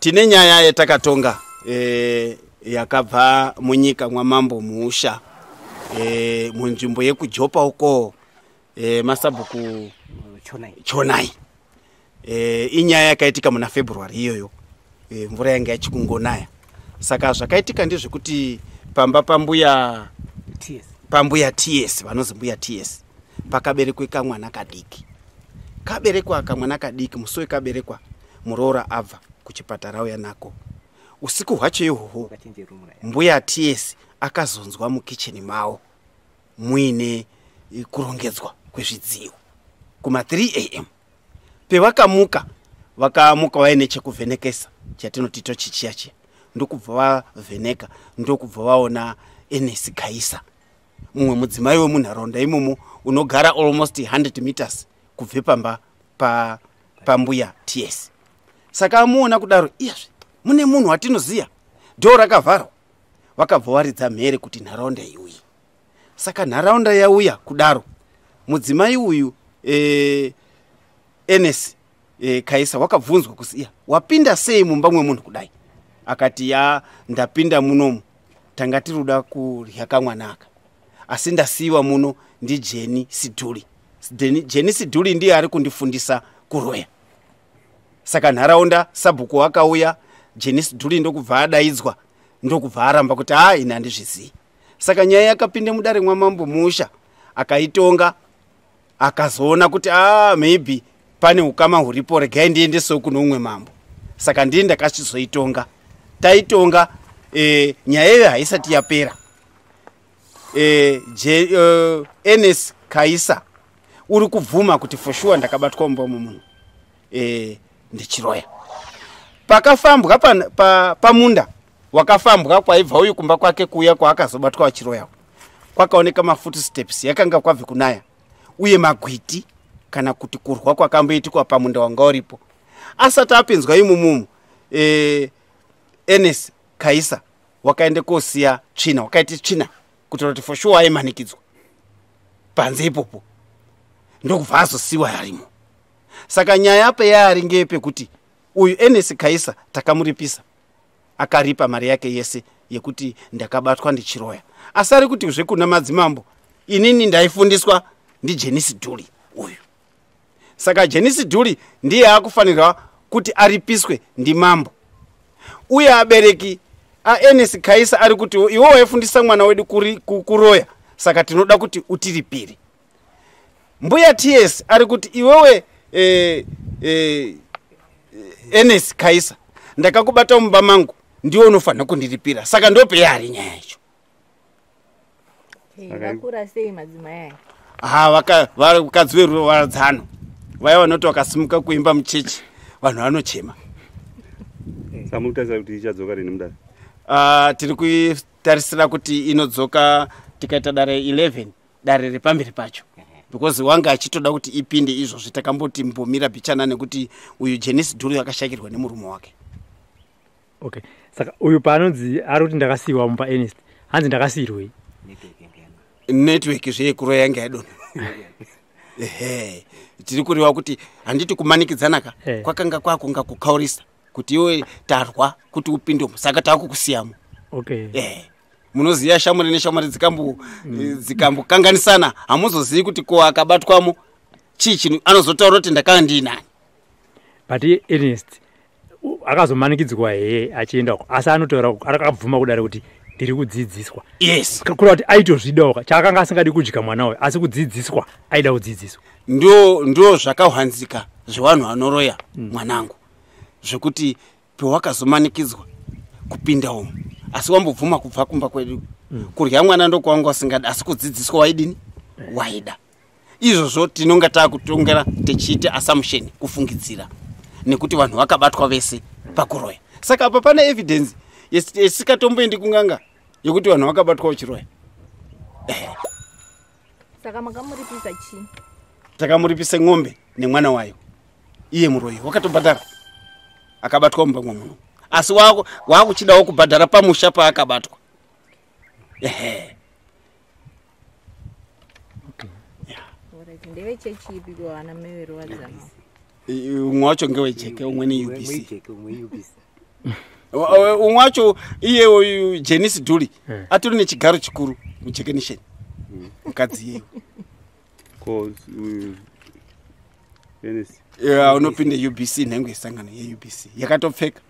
Tine nyaya yatakatonga yakabva munyika mwamambo Muusha, munzvimbo yekuJopa uko, masabhuku Chonai. Inyaya yakaitika muna February iyoyo, mvura yanga yachikungonaya. Saka zvakaitika ndezvekuti pamba pambuya TS, vanozi mbuya TS, pakaberekwe kamwana kadiki. Kaberekwa kamwana kadiki, musi wekaberekwa muroora abva kuchipatara auya nako. Usiku hwacho ihoho mbuya TS akazonzwa mukicheni mavo muine kurongedzwa kwezvidziyo kuma 3 am. Pevakamuka, vakamuka vaine chekuvhenekesa chatinoti tochichiya chiya, ndokubva vavheneka, ndokubva vaona Enes Kaisa, mumwe mudzimai wemunharaunda imomo unogara almost 100 meters kubve pamba pambuya TS. Saka amuona kudaro, iyazve mune munhu watinoziya, dhoo rakavharwa. Vakabva varidza mhere kuti nharaunda iuye. Saka nharaunda yauya kudaro, mudzimai uyu Enes Kaisa wakabvunzwa kuzi, iya, wapinda sei mumba mwemunhu kudai? Akati, ya, ndapinda munomu, tanga tiri kuda kurya kamwana aka, asi ndasiyiwa muno ndiJeni Sidhuli. Jeni Sidhuli ndiye ari kundifundisa kuroya. Saka nharaunda, sabhuku akauya, Jeni Sidhuli ndokubva adaidzwa, ndokubva aramba kuti a, ini handizvizii. Saka nyaya yakapinda mudare mwamambo Musha, akaitonga, akazoona kuti a, maybe pane ukama huripo, regai ndiendesewo kuno umwe mambo. Saka ndii ndakachizoitonga. Taitonga, nyaya iyo haisati yapera. Enes Kaisa uri kubvuma kuti for sure ndakabatwa mumba memunhu ndichiroya. Pakafambwa pamunda wakafambwa kwaibva uyu kumba kwake kuuya kwaakazobatwa achiroya, kwakaoneka mafootsteps, yakanga kwabve kunaya, uye magwiti kana kuti kurwa kwakamboitikwa pamunda wanga uripo. Asati apinzwa imumumu, Enes Kaisa wakaende kosiya tsvina, wakaiti tsvina kutaura kuti for sure aimanikidzwa panze ipopo, ndokubva azosiyiwa arimo. Saka nyaya peyaari ngeyepekuti uyu Enes Kaisa takamuripisa, akaripa mari yake yese yekuti ndakabatwa ndichiroya, asi ari kuti zvekuna madzimambo, inini ndaifundiswa ndiJenisi Dhuli uyu. Saka Jenisi Dhuli ndiye akufanirwa kuti aripiswe ndimambo. Uye abereki aEnes Kaisa ari kuti iwe waifundisa mwana wedu kuroya, saka tinoda kuti utiripire. Mbuya TS ari kuti iwewe Enes Kaisa, ndakakubata mumba mangu, ndiwe unofanira kundiripira. Saka ndopeyari nyaya yacho. Vakura sei madzimai aya? Ha, vakadzi veruwadzano vaya vanoti vakasimuka kuimba muchechi vanhu vanochema. Saka muri kutarisa kuti ichadzoka rini mudare? Tiri kutarisira kuti inodzoka tikaita dare 11, dare repamberi pacho, because wanga achitoda kuti ipinde izvozvi. Takamboti mbomira bichana nekuti uyu Jenis Dhuru akashakirwa nemurume wake. Okay, saka uyu paanonzi ari kuti ndakasiyiwa mumba, Ernest, hanzi ndakasiyirwei? Network zveyekuroya yanga yadonha. Ehe, tiri kureva kuti handiti kumanikidzanaka kwakanga kwakunga kukaurisa kuti iwe tarwa kuti upindemo, saka takukusiyamo. Munoziva shamwari neshamwari dzikambokanganisana, hamuzozivi kuti ko akabatwamo chii chino anozotaura kuti ndakanga ndiinani. But Ernest akazomanikidzwa heye achienda uko, asi anotaura, akabvuma kudare kuti ndiri kudzidziswa. Yes. Kureva kuti aitozvidawo, chaakanga asingadi kudya mwana uyu, asi kudzidziswa aida kudzidziswa. Ndo zvakahwanzika zvevanhu vanoroya, mwanangu, zvekuti pewakazomanikidzwa kupinda umu, asi wambobvuma kubva kumba kwedu, kurya mwana ndokwanga usingadi, asi kudzidziswa waidini? Waida. Izvozvo tinonga taakutongera tichiita assumption, kufungidzira, nekuti vanhu vakabatwa vese pakuroya. Saka apa pane evidence isikatomboendi kunganga yekuti vanhu vakabatwa uchiroya. Saka makamuripisa chii? Takamuripise ng'ombe nemwana wayo. Iye muroyi wakatobhadhara, akabatwa mumba mwemunhu, asi wakuchidawo kubhadhara pamusha paakabatwa, ehe. Alright, ndevechechi ipi vana mai veruwadzano? Umwe wacho ngewejeke, umwe ni UBC. Umwe wacho iye uyu Jenice Duli atori nechigaro chikuru muJeke Nation. Mukadzi iyeyo. Ko Jenice. Unopinda UBC nhengo yesangano yeUBC yakatopfeka.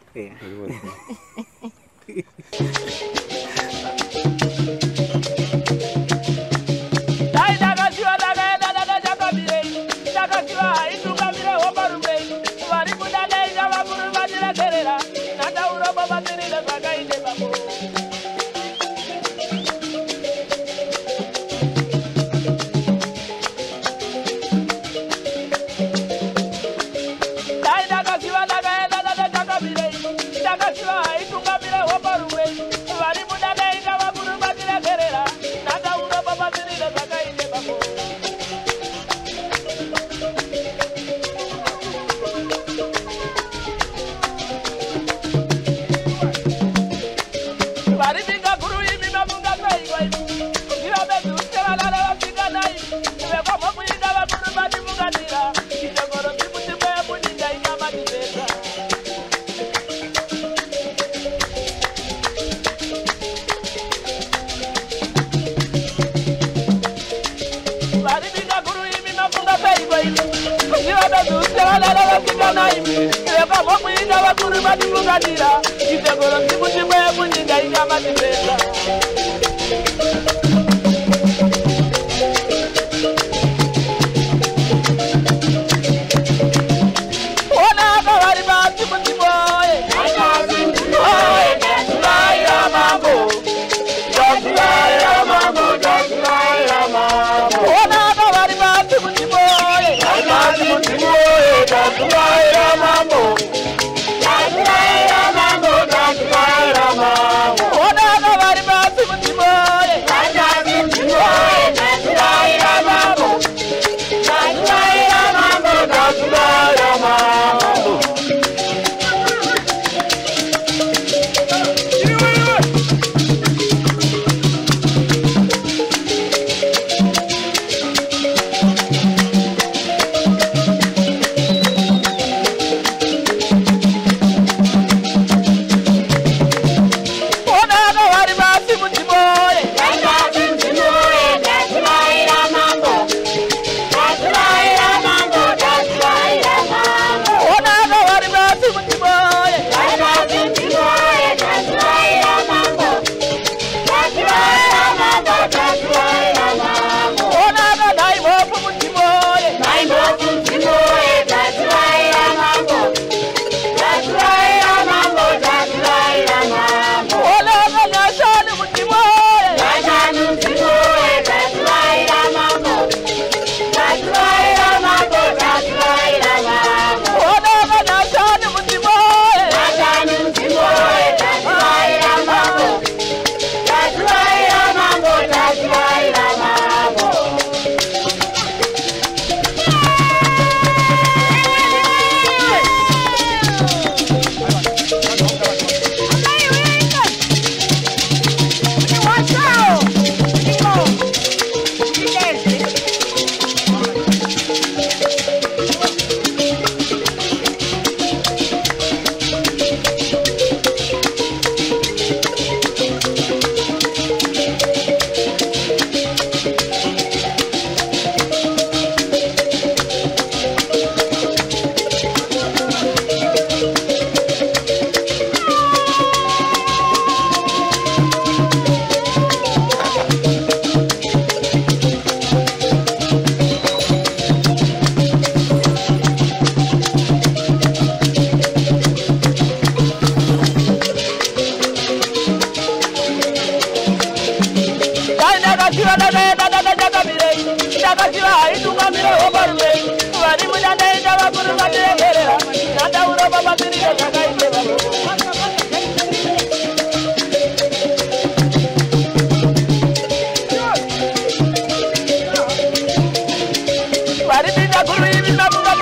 Varipinda kuru imi mamunga